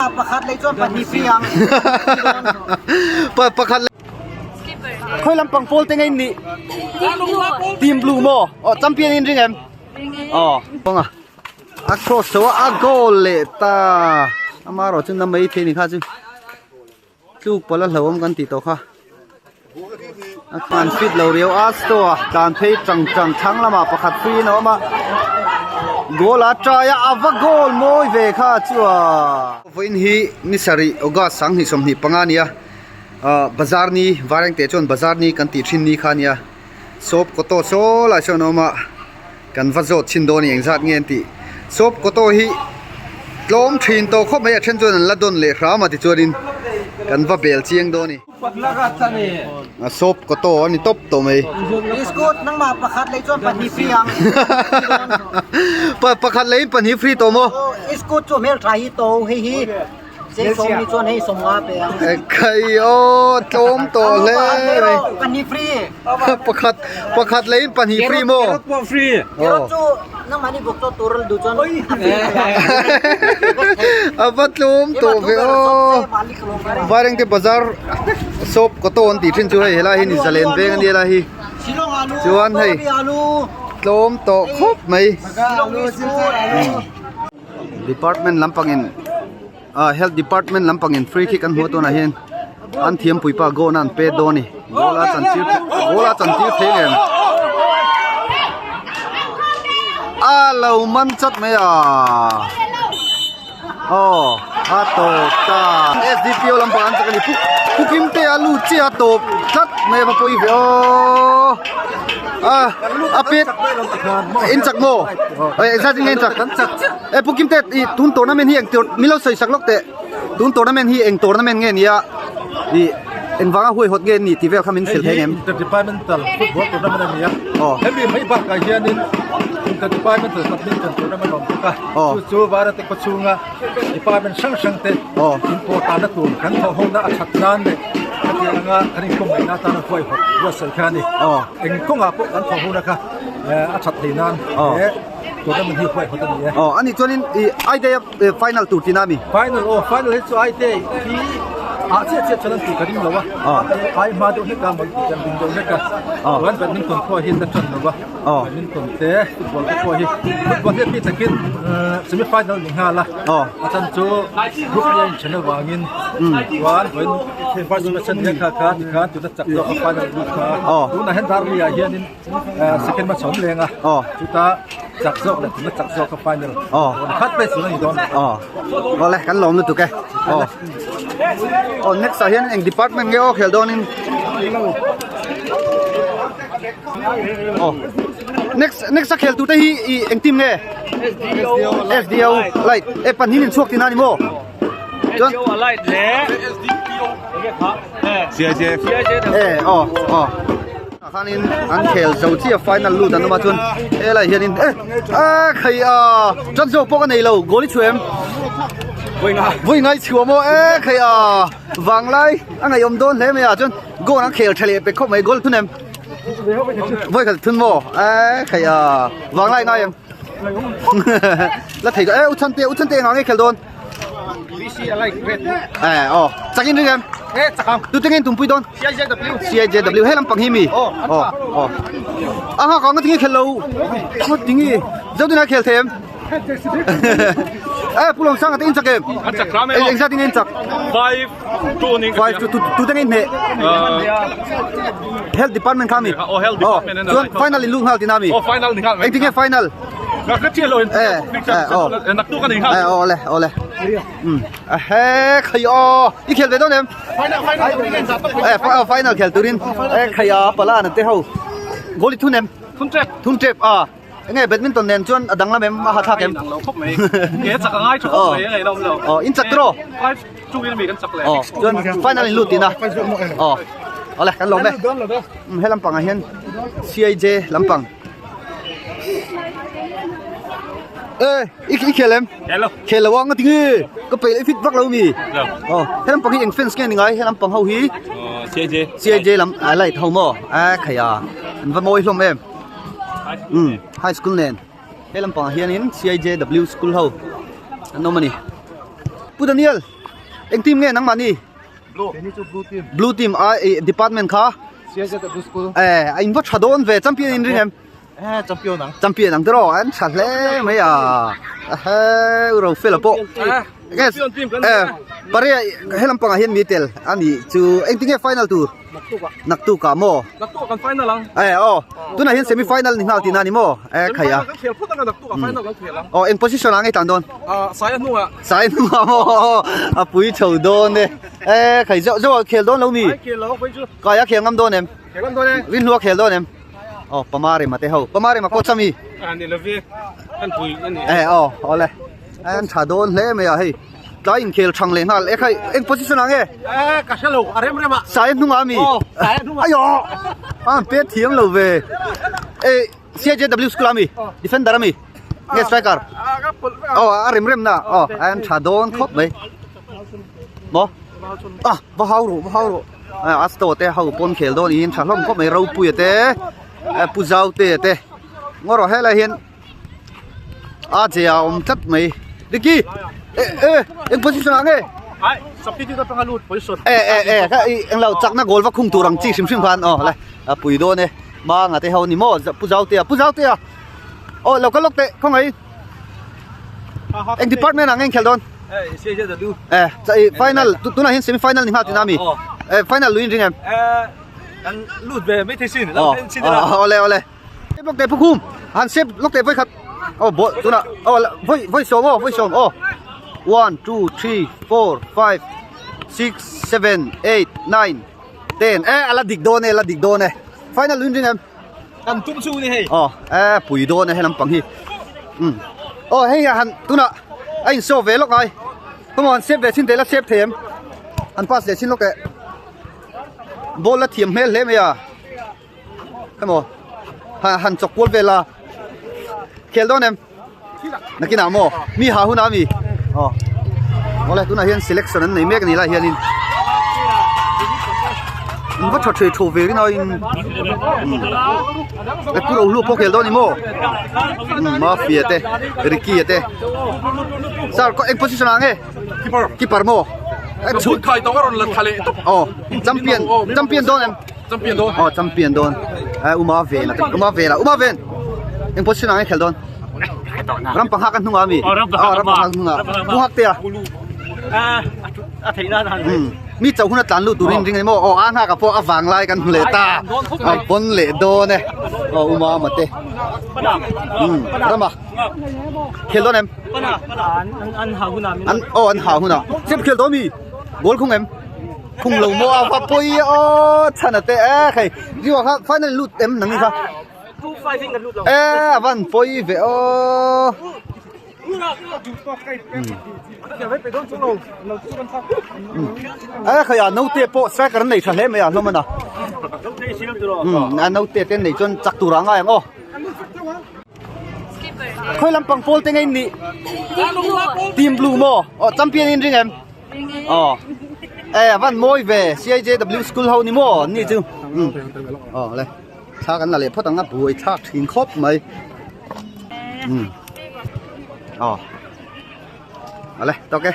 Pakhat lei chuan pahnih free ang. Pa pakhat Khoi lampang pawl te ngei ni. Team blue mo. Oh champion in ring em. Oh. Ponga. A cross so a goal le ta. Ama ro chu na mai the ni kha chu. Tluk pala hlawm kan ti to kha. A khan fit lo riau a store tlan phei chang chang thlang lamah pakhat free in a awm a goal a try a a va goal mawi ve kha chu a vawiin hi ni sarih august 2025 a nia ah bazar ni varengte chuan bazar ni kan tih thin ni kha a nia sawp kawtaw saw lai sawn a awm a kan va zawt chhin dawn a ni engzat nge an tih sawp kawtaw hi tlawm thin tawh khawp mai a then chuan an la dawn leh hram a tichuanin kan va bel chiang dawn a ni. A sawp kawtaw a ni tawp tawh mai. Biscuit nangmah pakhat lei chuan pahnih free ang. Pa pakhat leiin pahnih free tawh maw? Biscuit chu hmel tha hi to hei hi chei sawm ni chuan hei sawm nga pe ang. Khai aw tlawm tawh hle mai. Pahnih free. Pakhat pakhat leiin pahnih free maw? Carrot pawh free. Carrot chu nangmah ni bawk chaw tur duh chuan a free. A va tlawm tawh ve aw. Vairengte bazar soap kawtaw an tih thin chu hei helai hi ni zalen veng a nia lai hi chuan hei tlawm tawh khawp mai department lampangin ah health department lampangin free kick an hmuh tunah hian an thiampui pa goal an pet dawn a ni goal a chantir goal a chantir thei em a lo man chat mai a. Aw a tawp ta SDPO lampang an chak a ni pu pu kim te a lut chiah a tawp tlat mai a va pawi ve aw a a pet in chak maw engzat in nge in chak e pu kim te ih tun tournament hi eng tur min lo sawi sak lawk teh tun tournament hi eng tournament nge nia ih engvanga huaihawt nge ni tih vel kha min hrilh thei ang em interdepartmental football tournament a ni a aw hemi mai bakah hianin interdepartmental badminton tournament a awm bawk a. Chu chu Varate khaw chhunga department hrang hrang te inpawh tanna tur kan thawh hona a that nan leh hetiang anga kan inkawm ngaihna atana huaihawt buatsaih kha a ni. Eng kawngah pawh kan thawh hona kha a that thei nan he tournament hi huaihawt a ni e. Aw ani chuanin i I day a final tur tina ami? Final aw final hi chu I day hi ah chiah chiah chuan an tih ka ring lo a, ai hma deuh hlek a mawi tih kan ring deuh hlek a, chuan badminton pawh hi la tan lo a. Badminton te football te pawh hi football hi a bik takin semi final ni nghal a a chan chu group a inthen avangin chuan vawiin first match a nia kha kha tikhan tuna chak zawk a final lut kha tunah hian Darli ah hianin second match a awm leng a chuta chak zawk leh tuna chak zawk a final khat place a ni dawn awle kan lawm lutuk e aw next ah hian eng department nge aw khel dawnin Oh. Next next a khel tu te hi i eng team nge? SDO SDO light. E pan hin in chuak tin ani mo. Chuan SDO light le SDPO CIJ e oh oh. Khanin an khel zo chi a final lut an awm a chuan helai hianin e a khai a chuan zo pawh ka nei lo goal i chhuah em vui ngai chhuah maw e khai a vanglai a ngaihawm dawn hle mai a chuan goal an khel tha leh pe khawp mai goal thun em voi khat thun maw e khai a vanglai ngai em la thei e u chan te u chan te nga nge khel dawn e o chakin ring em e chakang tu tengin tumpui dawn CIJW CIJW he lampang hi mi o o a ha ka nga tingi khel lo nga tingi zo tin a khel them e pulong sang ate in chak em an chak ram eng zat in chak 5 2 ning 5 2 tu tengin hne health department kha mi oh health department chuan final in lu nghal tina mi oh final ni nghal eng tinge final ka ka chialo in eh oh nak tu kan nghal eh ole ole a he khai o i khel ve don em final final eh final khel turin eh khai a pala na te ho goli thun em thun trep thun trep a Enge badminton nen chuan a danglam em a hathlak em? Dang lo khawp mai. Ke chak a ngai tha khawp mai a ngaih lawm lo. Aw in chak tiraw? 5 2 in mi kan chak le. Aw chuan final in lut tihna. Aw awle kan lawm e. He lampang ah hian CIJ lampang. E i i khel em? Khel lo. Khel lo a nga tinge ka peih leh fit vak lo mi. Aw he lampang hi eng fans nge ni ngai he lampang ho hi? CIJ. CIJ lam a light ho maw? A khai a an va mawi hlawm em. Umm high school nen he lampangah hianin CIJW school ho an awm a ni. Pu Daniel eng team nge nangmahni? Blue. Keini chu blue team. Blue team a i department kha? CSZ School. Eh a in va tha dawn ve champion in ring em? Eh champion ang. Champion ang tiraw an tha hle mai a. Ehe u ro fel a pawh. Champion team kan Eh pare he lampangah hian mi tel a nih chu engtinge final tur? Naktuk ah. Naktuk ah maw? Naktuk ah kan final ang. Eh aw tunah hian semi final ni nghal tihna a ni maw? Eh khai a. Kan khel phut anga naktuk ah final kan khel ang. Aw eng position ah ngei tlan dawn? Ah sai a hnungah. Sai a hnungah maw? A pui chho dawn e. Eh khai zauh zauh ah khel dawn lo mi? Ai khel lo khawi chu. Kai a khel ngam dawn em? Khel ngam dawn e. Rinhlua khel dawn em? Aw Pamari mate ho. Pamari ma coach ami? Ah ni lo ve. Kan pui a ni. Eh aw awle. An tha dawn hle mai a hei. Tlai inkhel thang leh nghal e khai eng position ah nge? Eh ka hre lo a rem rem ah. Sai hnungah ami? Aw sai hnungah. Ayo! An pet thiam lo ve. Eh CJW school ami? Defender ami? Nge striker? Aw a rem rem na. Aw an tha dawn khawp mai. Maw? Ah va hau ru va hau ru. Asto te ho pawn khel dawn in tha hlawm khawp mai Ropuia te Pu Zaute te ngaw rawh helai hian a che a awm tlat mai Ricky e e eng position ah nge ai substitute atanga lut position e e e kha i englo chakna goal va khung tur ang chi hrim hrim khan aw le a pui dawn e manga te ho ni maw pu zau te a pu zau te a aw lo ka lawk teh khawngaih eng department ah nge in khel dawn e chai final tunah hian semi final ni nghal tina mi e final luin ring em kan lut ve mai thei sin aw awle awle Lawk teh Phukhum han sep lawk teh vawikhat aw bawh tunah aw vawi vawi sawm aw vawi sawm aw one two three four five six seven eight nine ten e a la dik dawn e a la dik dawn e final luin ring em kan tum chu ni hei aw e pui dawn e he lampang hi um aw hei han tunah a in show ve lawk ngai come on sep ve chin teh la sep thei em han pass leh chin lawk teh ball la thiam hmel hle mai a. Emaw ha han chawk kual vel a khel dawn em nakinah maw mi ha hunah ami aw awle tunah hian selection an nei mek ani lai hianin an va tha thei tho ve rin aiin e pu rohlu pawh khel dawn ni maw mafia te ricky te sir eng position ah nge Keeper. Keeper maw? Chhut khai tawng a rawn la thla leh tawp. Aw, champion, champion dawn em? Champion dawn. Aw, champion dawn. Eh, Uma ven a, Uma ven a, Uma ven. Eng position ah nge khel dawn? Ram pangha kan hnungah ami? Aw, ram pangha. Aw, ram pangha kan hnungah. Pu hak te a? A theih na han. Mi chauh hun a tlan lut turin ring ani maw? Aw, a nghak a pawh a vang lai kan hmu leh ta. A pawn leh dawn e. Aw, Uma mate. Rama. Khel dawn em? An aw an ha hunah step khel dawn mi goal khung em? Khung lo maw a va pawi aw chhan a te e hei riwa kha final lut em nang ni kha e a van pawi ve aw e khai a naute pawh striker an nei tha hle mai a hlawm a na a naute te an nei chuan chak tur ah a ngai ang aw. Khawi lampang pawl te ngei nih team blue maw aw champion in ring em aw e van mawi ve CIJW school ho ni maw ni chu aw le thla kan la leh phawt ang a buai thlak thin khawp mai aw ale tawk e.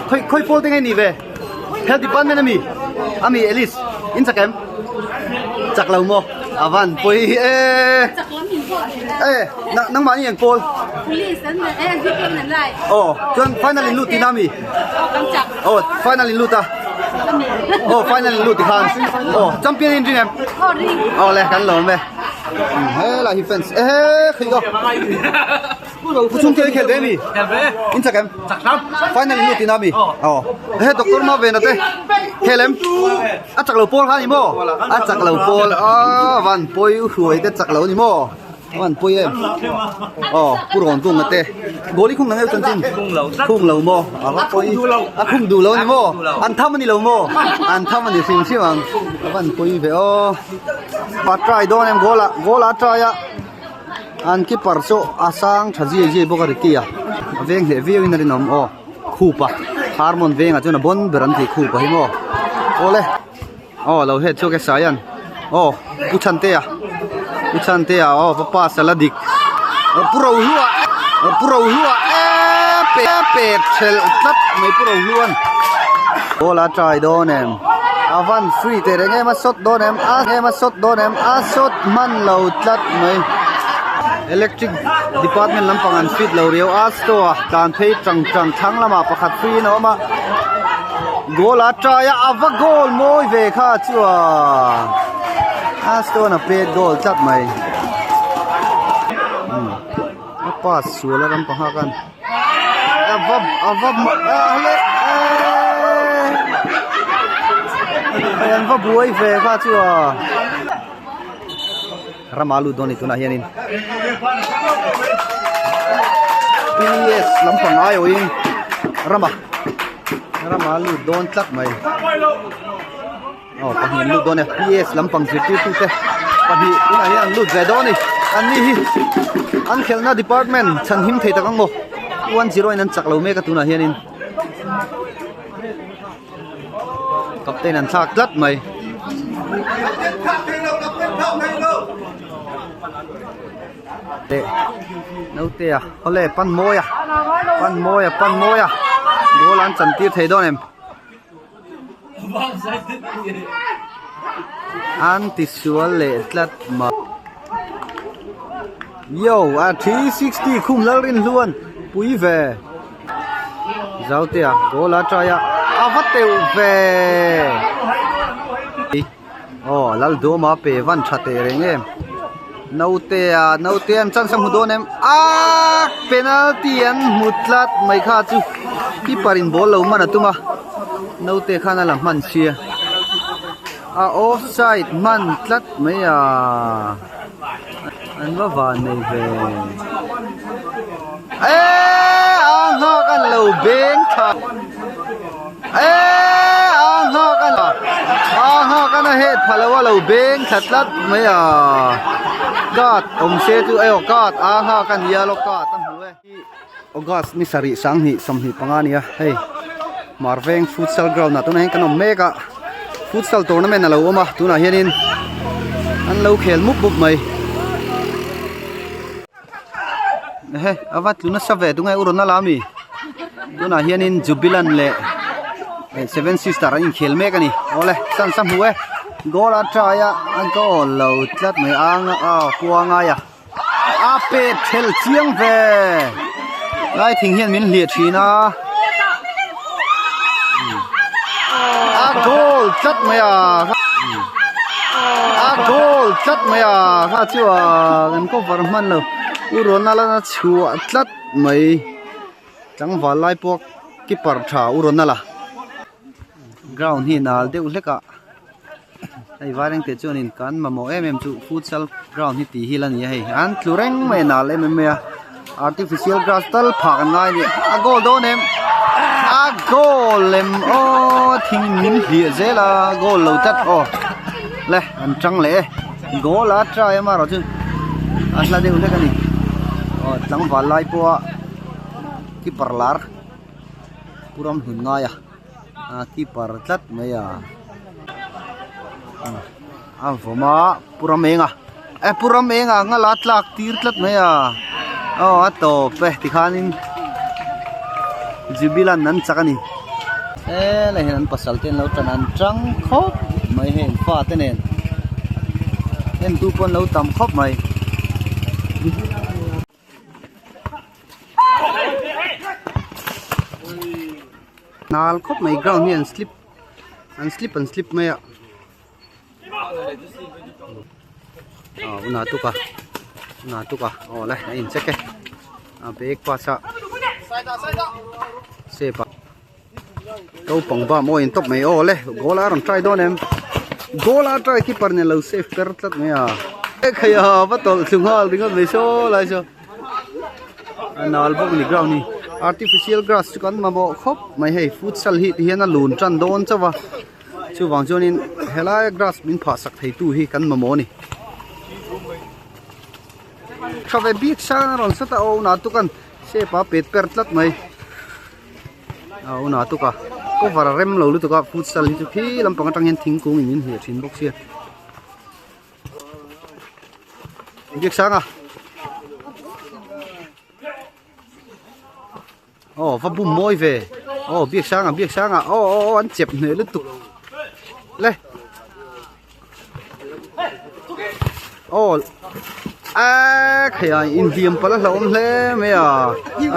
Khoi khoi pawl te nge ni ve health department ami ami Alice in chak em chak lo maw avan pui e e nangmah ni eng pawl aw chuan final in lut tihna ami aw final in lut a aw final in lut ti khan aw champion in ring em aw le kan lawm e helai hi fans e khi aw Pu chung te khel ve mi in chak em final in lut tihna ami aw he doctor ma ve na te khel em a chak lo pawl kha ni maw a chak lo pawl a van pawi hruai te chak lo ni maw. An pui em aw pu rawn tung a te goal i khung nang eu chanchin khung lo maw a va pawi a khung duh lo ni maw an tham a ni lo maw an tham a ni hrim hrim ang a van pawi ve aw a try dawn em goal ah goal a try a an keeper chu a sang tha zia zia bawk a Ricky a a veng hleh viau in a rinawm aw khup a. Harmon vengah chuan a bawn ber an tih khup a hi maw awle aw lo het chhuak e Saian aw Pu Chhantea Pu Chhantea aw va pass a la dik Pu Rohlua Pu Rohlua e pe thelh tlat mai Pu Rohluan ball a try dawn em a van free teh reng em a shot dawn em a em a shot dawn em a shot hman lo tlat mai electric department lampang an fit lo riau a store a tlan phei tang tang thlang lamah pakhat free in a awm a goal a try a a va goal mawi ve kha chuan a stone a pet goal tlat mai a pass sual a ram panga khan a va a va le an va buai ve kha chuan Rama lut dawn a ni tunah hianin PS lampang aiawhin Rama Rama lut dawn tlat mai aw pahnih an lut dawn e PS lampang zirtirtu te pahnih tunah hian an lut ve dawn a ni an ni hi an khelhna department chhan him thei tak ang maw 1-0 in an chak lo mek a tunah hianin Captain an thlak tlat mai. Leh naute a awle pan mawi a pan mawi a pan mawi a goal an chan tir thei dawn em an ti sual leh tlat mai yo a 360 khum Lalrinhluan pui ve. Zautea goal a try a a va teuh ve aw Laldawma pe van tha teh reng em Nautea Nautea an chance a hmu dawn em a penalty an hmu tlat mai kha chu keeper in ball lo man a tum a Naute khan a la hman sia a offside hman tlat mai a an va van nei ve. Eee a nghak an lo beng tha Eee a nghak an a nghak an a het pha lo a lo beng thla tlat mai a card awm se chu aw card a nghak a nia lo card a hmu e August ni sarih sanghnih 25 a nia hei Marveng futsal ground ah tunah hian kan awm mek a futsal tournament a lo awm a tunah hianin an lo khel mup mup mai. Ehe a va tlu nasa ve tunge u rawn a la ami tunah hianin jubilant leh seven sister an inkhel mek ani awle chance a hmu e goal a try a a goal lo tlat mai ang a kua ngai a a pet thel chiang ve lai thing hian min hliah thin a a goal tlat mai a. A goal tlat mai a kha chu a kan cover hman lo u Ronald a chhuah tlat mai tlangval lai pawh keeper tha u Ronald a ground hi nal deuh hlek a hei vairengte chuanin kan mamawh em em chu futsal ground hi tih hi la ni a hei an tlu reng mai a nal em em mai a artificial grass tal phah kan ngai a ni a goal dawn em a goal lem aw thing min hliah zel a goal lo tlat aw le an tang leh e goal a try a marawh chu a hla deuh hlek a ni aw tlangval lai pawha keeper lar pu ram hlun ngai a a keeper tlat mai a a vawm a pu ram eng a e pu ram eng a ngala tlak tir tlat mai a aw a tawp e tikhanin jubilant an chak a ni helai hian an pasal te an lo tan an tang khawp mai hei an fa te nen entu pawh an lo tam khawp mai. Nal khawp mai ground hi an slip an slip an slip mai a aw una tuk a una tuk a aw le a in check e a bag pass a save a naupang va mawi in tawp mai aw le goal a rawn try dawn em goal a try keeper nen lo save per tlat mai a khai a va tawlh thlu nghal ringawt mai saw lai saw a nal bawk a ni ground hi artificial grass chu kan mamawh khawp mai hei futsal hi ti hian a lun tan dawn chauh a chuvang chuanin helai grass min phah sak thei tu hi kan mamawh a ni tha ve bik sang a rawn sat a aw na tukan shape a pet per tlat mai. A una tuk a cover a rem lo lutuk a futsal hi chu khi lampang atang hian thingkung in min hliah thin bawk sia. Biaksanga Aw va bum mawi ve aw Biaksanga Biaksanga aw aw aw an chep hneh lutuk le aw a khaia inhliam palh a hlauhawm hle mai a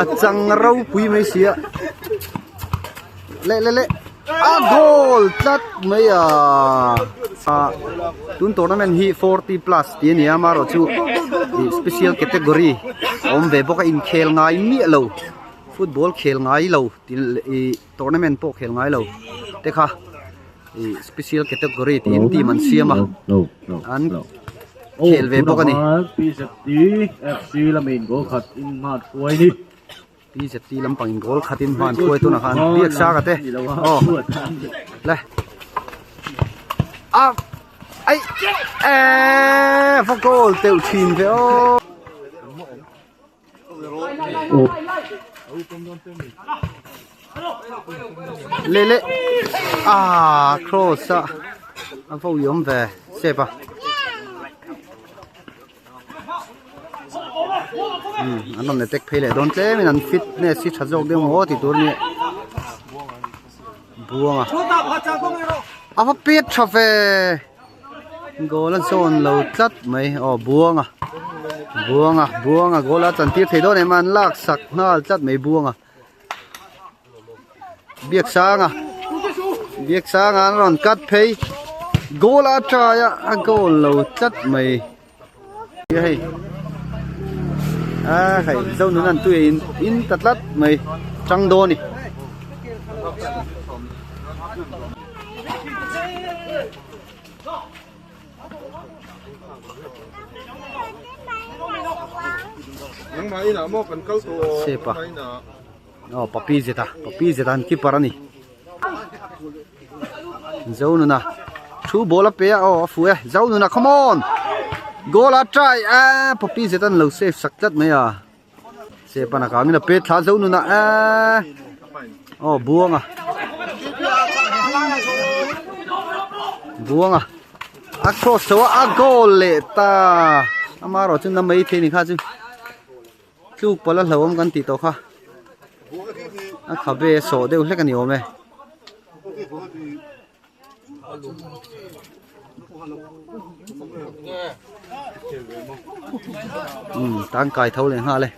a chang ropui mai sia le le le a goal tlat mai a ah tun tournament hi 40 plus tih a ni a amaherawhchu ih special category a awm ve bawk a inkhel ngai miah lo football khel ngai lo tih leh ih tournament pawh khel ngai lo te kha ih special category tiin team an siam a an khel ve bawk a ni. PZT lampang in goal khat in hman khuai tunah khan biak saka te aw le a ai e va goal teuh thin ve aw le le a cross a a vo i awm ve save a. An rawn attack phei leh dawn tlem in an fitness hi tha zawk deuh maw tih tur a ni buang a a va pet tha ve goal a zawn lo tlat mai aw buang a buang a buang a goal a chan tir thei dawn em a an lak sak nghal tlat mai buang a Biaksanga Biaksanga an rawn cut phei goal a try a a goal lo tlat mai hei a hei zo nun an tui in in ta tlat mai tang dawn ni Sepa aw papi zeta papi zeta an keeper a ni Zonuna thu ball a pe a aw a fuh e Zonuna come on goal a try a papi zeta an lo save sak tlat mai a Sepa na kangin a pet thla Zonuna a aw buanga buanga a cross chho a a goal leh ta amaherawh chu na mai thei ni kha chu. Tluk pawlh a hlauhawm kan tih tawh kha a khabe a sawh deuh hlek a ni awm e. Umm tangkai tho leh nghal e.